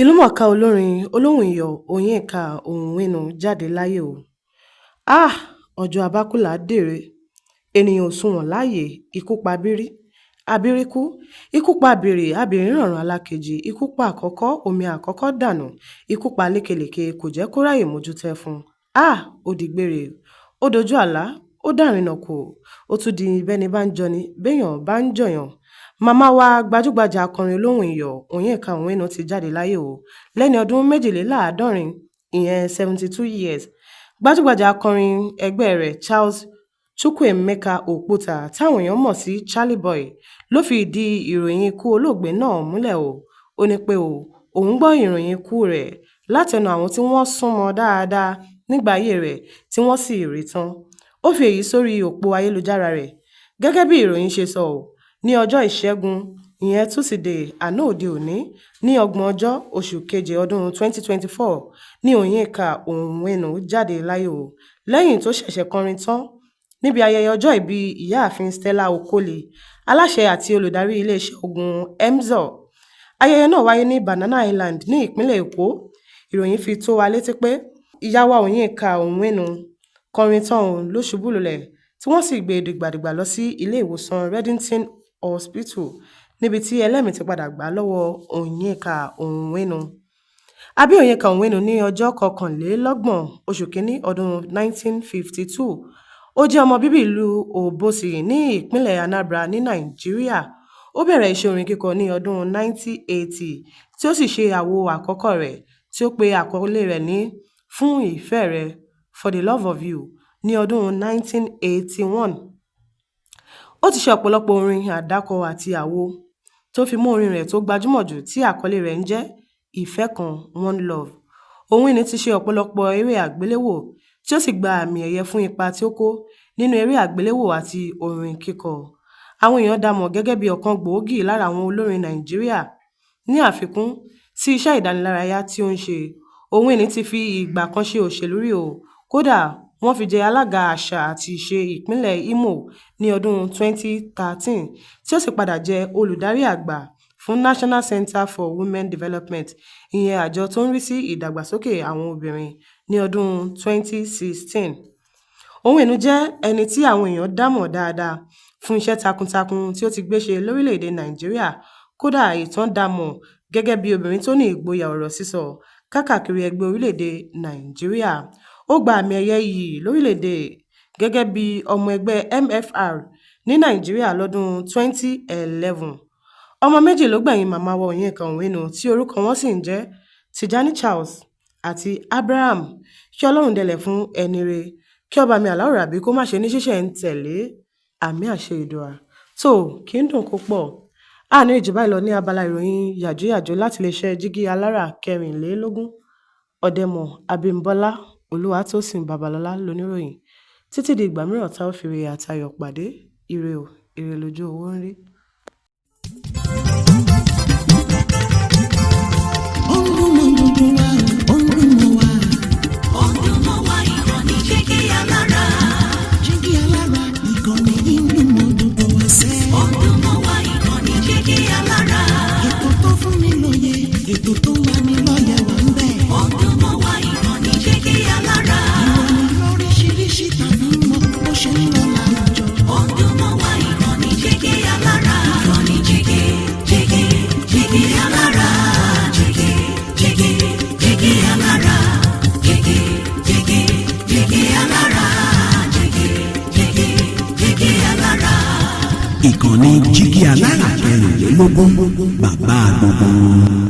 Ìlúmọ̀ọ́ká olórin olóhùn-iyò Onyeka Onwenu jáde láyé o. Háà! Ọjọ́ abákú là á dèrè, ènìyàn ò sunwọ̀n láàyè. Ikú pa abírí, abírí kú, ikú pa abìrì, abìrì rànran alákejì, ikú pa àkọ́kọ́, omi àkọ́kọ́ dànù, ikú pa lékelèke, kò jẹ́ kó ráàyè mójútó ẹfun. Háà! Ó dìgbére, ó dojú àlá, ó dàrínàkò, ó tún di bẹ́ni bá ń jọni, béèyàn bá ń jọ̀yàn. Màmá wa gbajúgbajà akọrin olóhùn iyọ̀ Onyeka Onwenu ti jáde láyé o lẹ́ni ọdún 72, ìyẹn 72 years. Gbajúgbajà akọrin ẹgbẹ́ rẹ̀ Charles Chukwuemeka Oputa, táwọn èèyàn mọ̀ sí Charly Boy, ló fi ìdí ìròyìn ikú olóògbé náà múlẹ̀ o. Ó ní pé o òun gbọ́ ìròyìn ikú rẹ̀ látẹnu àwọn tí wọ́n sún mọ́ dáadáa nígbà ayé rẹ̀ tí wọ́n sì rí tán. Ó fi èyí sórí òpó ayélujára rẹ̀. Gẹ́gẹ́ bí ìròyìn ṣe sọ ọ́, ní ọjọ́ Ìṣẹ́gun, ìyẹn Túsídéè àná òde òní, ní 30 oṣù keje ọdún 2024 ní Onyeka Onwenu jáde láyé o, lẹ́yìn tó ṣẹ̀ṣẹ̀ kọrin tán níbi ayẹyẹ ọjọ́ ìbí Ìyáàfin Stella Okoli, aláṣẹ àti olùdarí iléeṣẹ́ oògùn Emzor. Ayẹyẹ náà wáyé ní Banana Island ní ìpínlẹ̀ Èkó. Ìròyìn fi tó wa létí pé ìyá wa Onyeka Onwenu kọrin tán òun ló ṣubú lulẹ̀, tí wọ́n sì gbé e dìgbàdìgbà lọ sí ilé ìwòsàn Reddington Hospital, níbi tí ẹlẹ́mìí ti padà gbà lọ́wọ́ Onyeka Onwenu. A bí Onyeka Onwenu ní ọjọ́ 21 oṣù kínní ọdún 1952. Ó jẹ́ ọmọ bíbí ìlú Obosi ní ìpínlẹ̀ Anambra ní Nàìjíríà. Ó bẹ̀rẹ̀ iṣẹ́ orin kíkọ ní ọdún 1980, tí ó sì ṣe àwo àkọ́kọ́ rẹ̀ tí ó pe àkọlé rẹ̀ ní Fún Ìfẹ́ Rẹ, For the Love of You, ní ọdún 1981. Ó ti ṣe ọ̀pọ̀lọpọ̀ orin àdákọ àti àwo, tó fi mọ́ orin rẹ̀ tó gbajúmọ̀ jù tí àkọlé rẹ̀ ń jẹ́ Ìfẹ́ Kan, One Love. Onwenu ti ṣe ọ̀pọ̀lọpọ̀ eré àgbéléwò, tí ó sì gba àmì ẹ̀yẹ fún ipa tí ó kó nínú eré àgbéléwò àti orin kíkọ. Àwọn èèyàn dá a mọ̀ gẹ́gẹ́ bí ọ̀kan gbòógì lára àwọn olórin Nàìjíríà. Ní àfikún sí iṣẹ́ ìdánilárayá tí ó ń ṣe, Onwenu ti fi ìgbà kan ṣe òṣèlú rí o, kódà wọ́n fi jẹ alága àṣà àti ìṣe ìpínlẹ̀ Imo ní ọdún 2013, tí ó sì padà jẹ́ olùdarí àgbà fún National Center for Women Development, ìyẹn àjọ tó ń rí sí ìdàgbàsókè àwọn obìnrin, ní ọdún 2016. Onwenu jẹ́ ẹni tí àwọn èèyàn dá mọ̀ dáadáa fún iṣẹ́ takuntakun tí ó ti gbé ṣe lórílẹ̀-èdè Nàìjíríà. Kódà, ìtàn dá a mọ̀ gẹ́gẹ́ bí obìnrin tó ní ìgboyà ọ̀rọ̀ sísọ káàkiri ẹgbẹ́ orílẹ̀-èdè Nàìjíríà. Ó gba àmì ẹ̀yẹ iyì lórílẹ̀-èdè gẹ́gẹ́ bí ọmọ ẹgbẹ́ MFR ní Nàìjíríà lọ́dún 2011. Ọmọ méjì ló gbẹ̀yìn màmá wa Onyeka Onwenu, tí orúkọ wọn sì ń jẹ́ Tijani Charles àti Abraham. Kí Ọlọ́run dẹlẹ̀ fún ẹni re, kí ọba mi Àláùràbí kó má ṣe ní ṣísẹ̀-n-tẹ̀lé. Àmín, àṣẹ Èdùà. Tó kì í dùn kó pọ̀. A ní jù báyìí lọ ní abala ìròyìn yàjóyàjó láti iléeṣẹ́ Jígí Alára 24. Ọ̀dẹ̀mọ̀ Abímbọ́lá Olúwatósìn Babalọ́lá lóníròyìn. Títí di ìgbà mìíràn tá ó fi ire àtayọ̀ pàdé. Ire o, ire lójú owó ń rí. Ó ń dún mọ́ gbogbo wa, ó ń dún mọ́ wa. Ó ń dún mọ́ wa, ìkànnì Jígí Alára. Jígí Alára, ìkànnì yìí ń dún mọ́ gbogbo wa sẹ́. Ó ń dún mọ́ wa, ìkànnì Jígí Alára. Ètò tó fún ni lóye, ètò tó ń lani lọ́yẹ̀ wà ń bẹ̀. Ó ń dún mọ́ wa, ìkànnì Jígí Alára. Ìròyìn lóríṣiríṣi tàbí mọ bó ṣe ń lọ láwùjọ. Ó ń dún mọ́ wa, ìkànnì Jígí Alára. Ìkànnì Jígí, Jígí, Jígí Alára. Jígí, Jígí, Jígí Alára. Jígí, Jígí, Jígí Alára. Jígí, Jígí, Jígí Alára. Ìkànnì Jígí Alára 24, bàbá gbogbo wọn.